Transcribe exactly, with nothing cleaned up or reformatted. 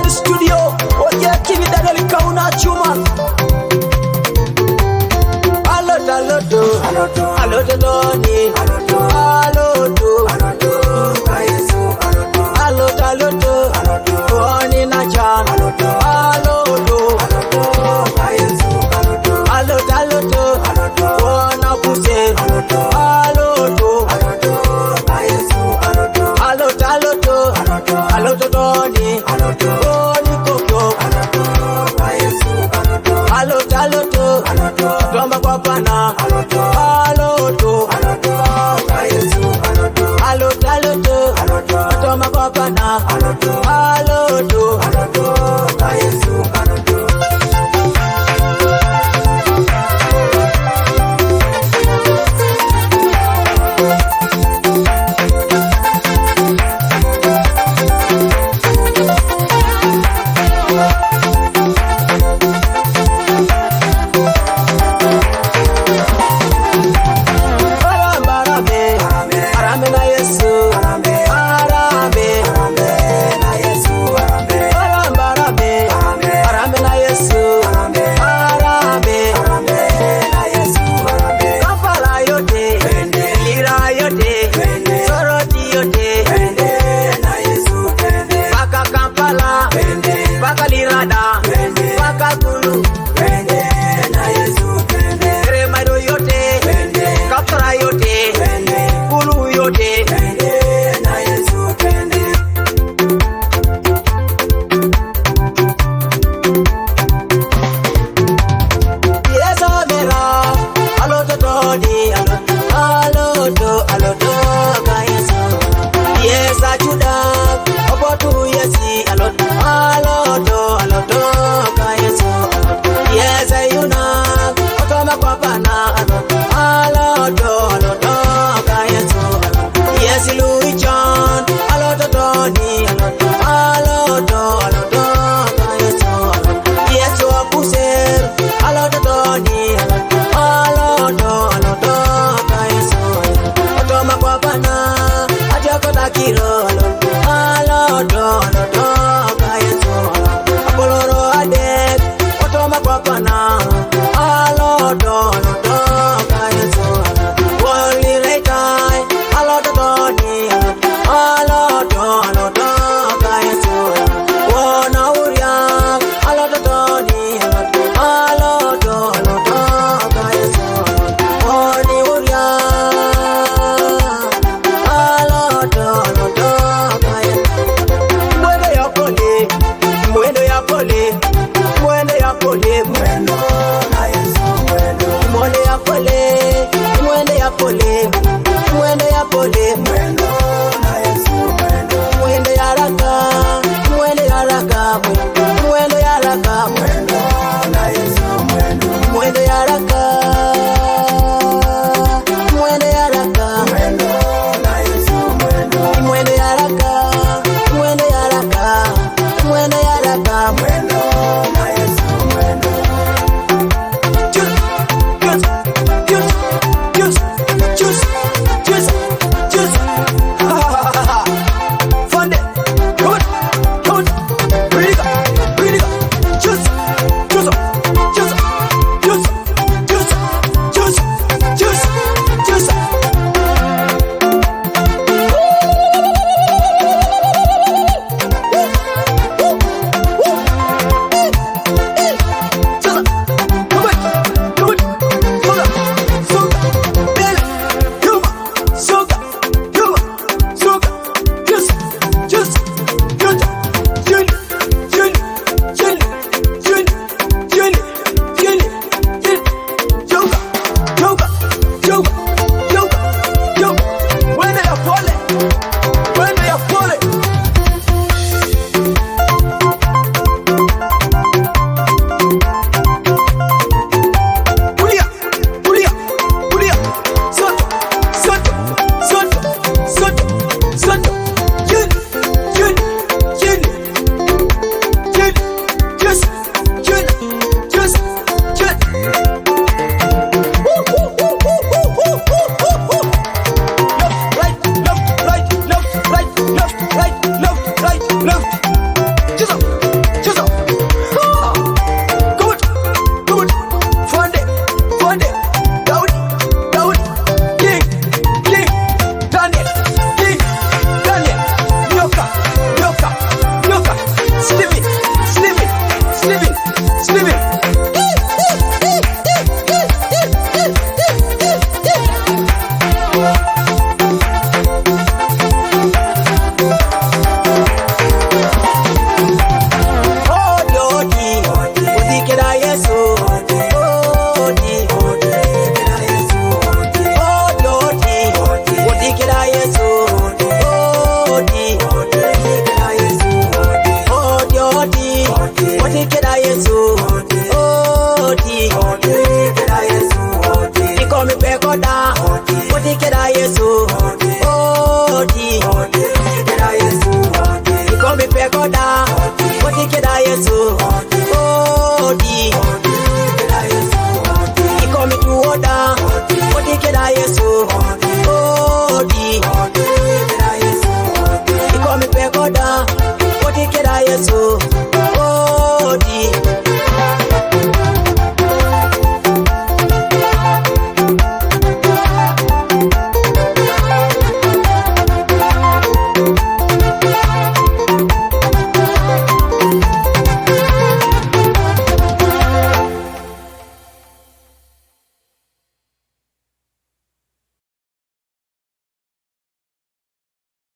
Studio, oye King Daniel Kauna Chuma. Aloto, aloto, aloto, aloto, Tony. Aloto, aloto, aloto, Tony na John. Aloto, aloto, aloto, wana kuse. Aloto, aloto, aloto, Tony. Aloto, Tony kokyo. Aloto, aloto, aloto, Toma kwa pana. Aloto, aloto, aloto, Toma kwa pana. Aloto, aloto, aloto, Arambe, arambe na Yesu. Arambe, arambe na Yesu. Arambe, arambe na Yesu. Arambe, arambe na Yesu. Kampala yote, Lira yote, Soroti yote, paka Kampala, paka Lirada, paka Gulu, Remaido yote, Kapsara yote, Gulu yote. Yes, Amera, aloto Tony, aloto, aloto, aloto, ka Yesu. Yes, Ajuda, obotu Yesi, aloto, aloto, aloto, ka Yesu. Yes, Yuna, otoma kwa pana, aloto, aloto, aloto, ka Yesu. Yes, Louis John, aloto Tony, aloto, aloto, aloto, ka Yesu. Yes, Wakuser, aloto Tony, aloto, aloto, aloto, ka Yesu. Otoma kwa pana, atioko takiro, aloto, aloto, aloto, ka Yesu. Aboloro adek, otoma kwa pana, aloto, aloto, ka Yesu. Woli Rekai, aloto Tony, aloto, aloto, ka Yesu. Wona Uria, aloto Tony, aloto, aloto, ka Yesu. Woni Uria, aloto, aloto, ka Yesu. Mwende ya pole, mwende ya pole, mwende ya pole, mwendo na Yesu, mwendo. Mwende ya pole, mwende ya pole, mwende ya pole, mwendo na Yesu, mwendo. Mwende ya haraka, mwende ya haraka, mwende ya haraka, mwendo na Yesu, mwendo. Mwende ya haraka, mwende ya haraka, mwendo na Yesu, mwendo. Mwende ya haraka, mwende ya haraka, mwende ya haraka, mwendo na Yesu, mwendo. Mwendo ya pole. Mwendo ya pole. Kulia, kulia, kulia. Soto, soto, soto, soto, soto. Chini, chini, chini. Chini, yes. Chini, yes. Chini. Left, right, left, right, left, right, left, right, left, right, left. Just up. Yesu, odi. Iko mi tu oda, odi keda Yesu, odi. Iko mi pe koda, odi keda Yesu, odi.